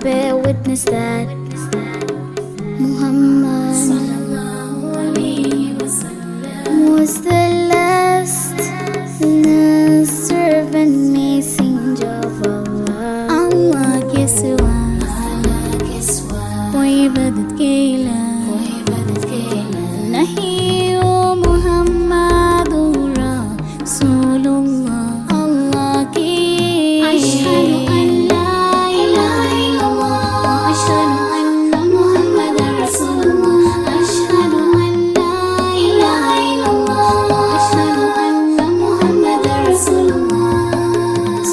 Bear witness that Muhammad was the last servant messenger of Allah. Allah ke siwa कोई इबादत के नहीं, ओ मुहम्मद रसूलुल्लाह। अल्लाह की أشهد أن لا إله إلا الله، أشهد أن محمدا رسول الله، أشهد أن لا إله إلا الله، أشهد أن محمدا رسول الله.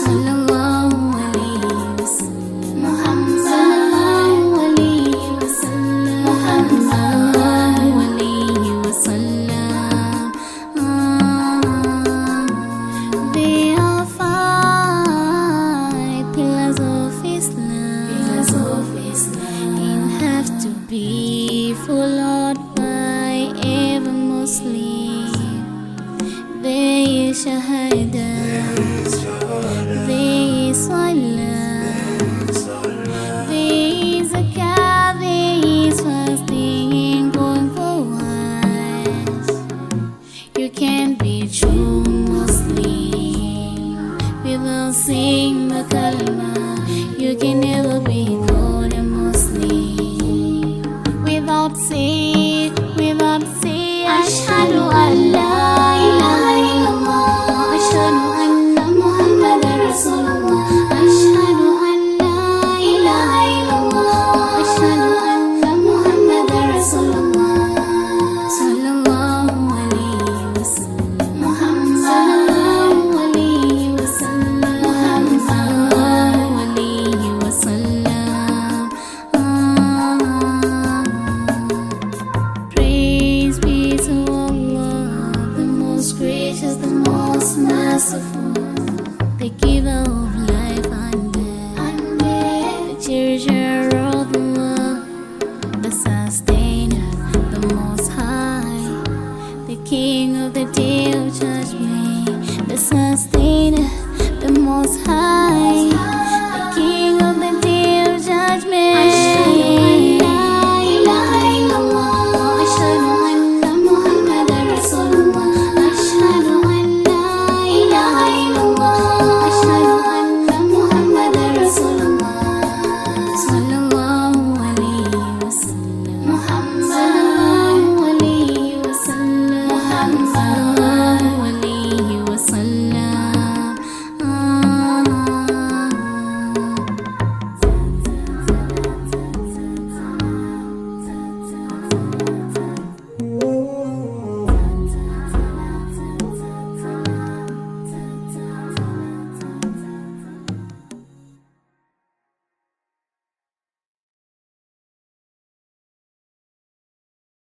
सल्लल्लाहु अलैहि वसल्लम। محمد सल्लल्लाहु अलैहि वसल्लम। محمد सल्लल्लाहु अलैहि वसल्लम। There are five pillars of Islam and have to be followed by every Muslim. There is Shahada, there is Salah, there is Zakah, there is fasting and going for Hajj. You can't be true Muslim without saying the kalma. You can never be called a Muslim without saying أشهد أن لا إله إلا الله، أشهد أن محمدا رسول الله، أشهد أن لا إله إلا الله، أشهد أن محمدا رسول الله. सल्लल्लाहु अलैहि वसल्लम। محمد सल्लल्लाहु अलैहि वसल्लम। محمد सल्लल्लाहु अलैहि वसल्लम। Praise be to Allah, the most gracious, the most merciful, the giver of life and death, the cherisher of the world, the sustainer, the most high, the king of the day of judgment, the sustainer.